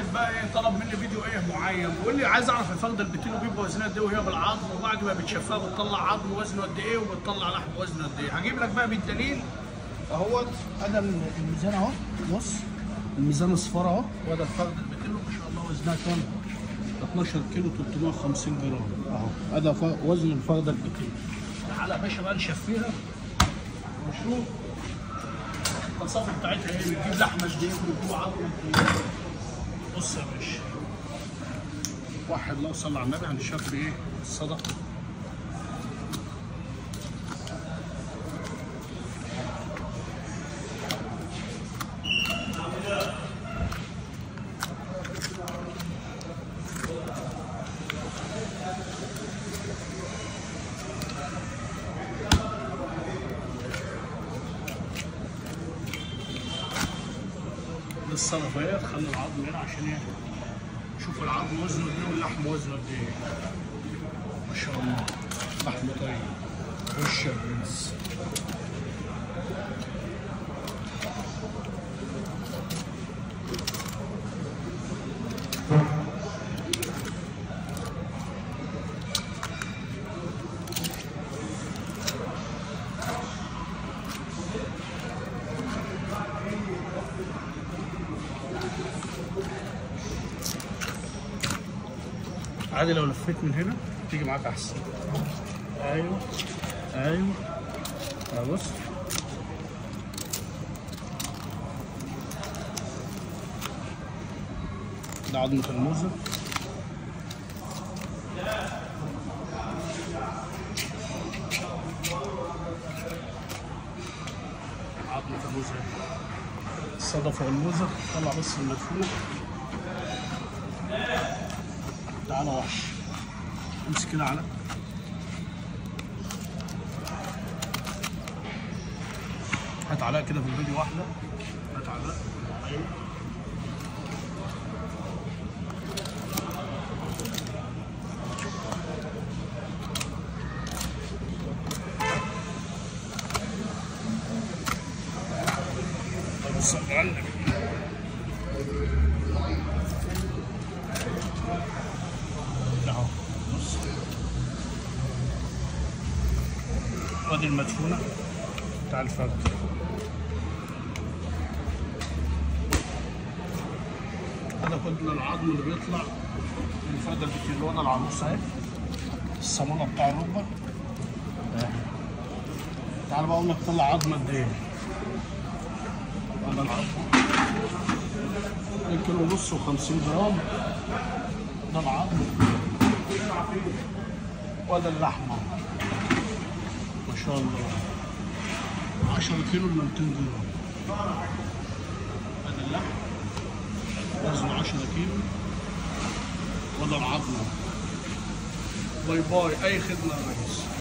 واحد بقى ايه طلب مني فيديو ايه معين، بيقول لي عايز اعرف الفخده البتيلو بيبقى وزنها قد ايه وهي بالعظم، وبعد ما بتشفها بتطلع عظم وزنه قد ايه وبتطلع لحم وزنه قد ايه. هجيب لك بقى بالدليل اهوت. ادي الميزان اهو، بص الميزان اصفر اهو، وده الفخده البتيلو ما شاء الله وزنها كام؟ 12 كيلو 350 جرام اهو، ادي وزن الفخده البتيلو. تعالى يا باشا بقى نشفيها ونشوف الفلسفة بتاعتها ايه، بتجيب لحمه قد ايه وبتجيب عظم قد ايه. بص يا باشا، واحد الله صلى على النبي، هنشوف ايه الصدقة. الصدفة اهي، خلي العظم هنا عشان ايه؟ شوف العظم وزنه قد ايه واللحم وزنه قد ايه. ما شاء الله لحم طيب. وش يا برنس. عادي لو لفيت من هنا تيجي معاك احسن. ايوه ايوه بص، ده عظمة الموزة. عظمة الموزة، الصدفة والموزة. طلع بس المدفونة. تعالى وحش، امسك كده على هات علاء كده في الفيديو واحدة. هات علاء. ايوه طب صل على النبي. اهو بص، وادي المدفونه بتاع الفرد. هذا كل العظم اللي بيطلع من الفرده البتيلو. ده العروسة اهي، الصاموله بتاع الركبة. تعال بقى اقول لك طلع عظمه قد ايه. هذا العظم 2.5 كيلو و50 جرام. ده العظم وده اللحمة ما شاء الله 10 كيلو ل 200 جرام. هذا اللحم وزنه 10 كيلو وده العظمة. bye bye، اي خدمة يا ريس.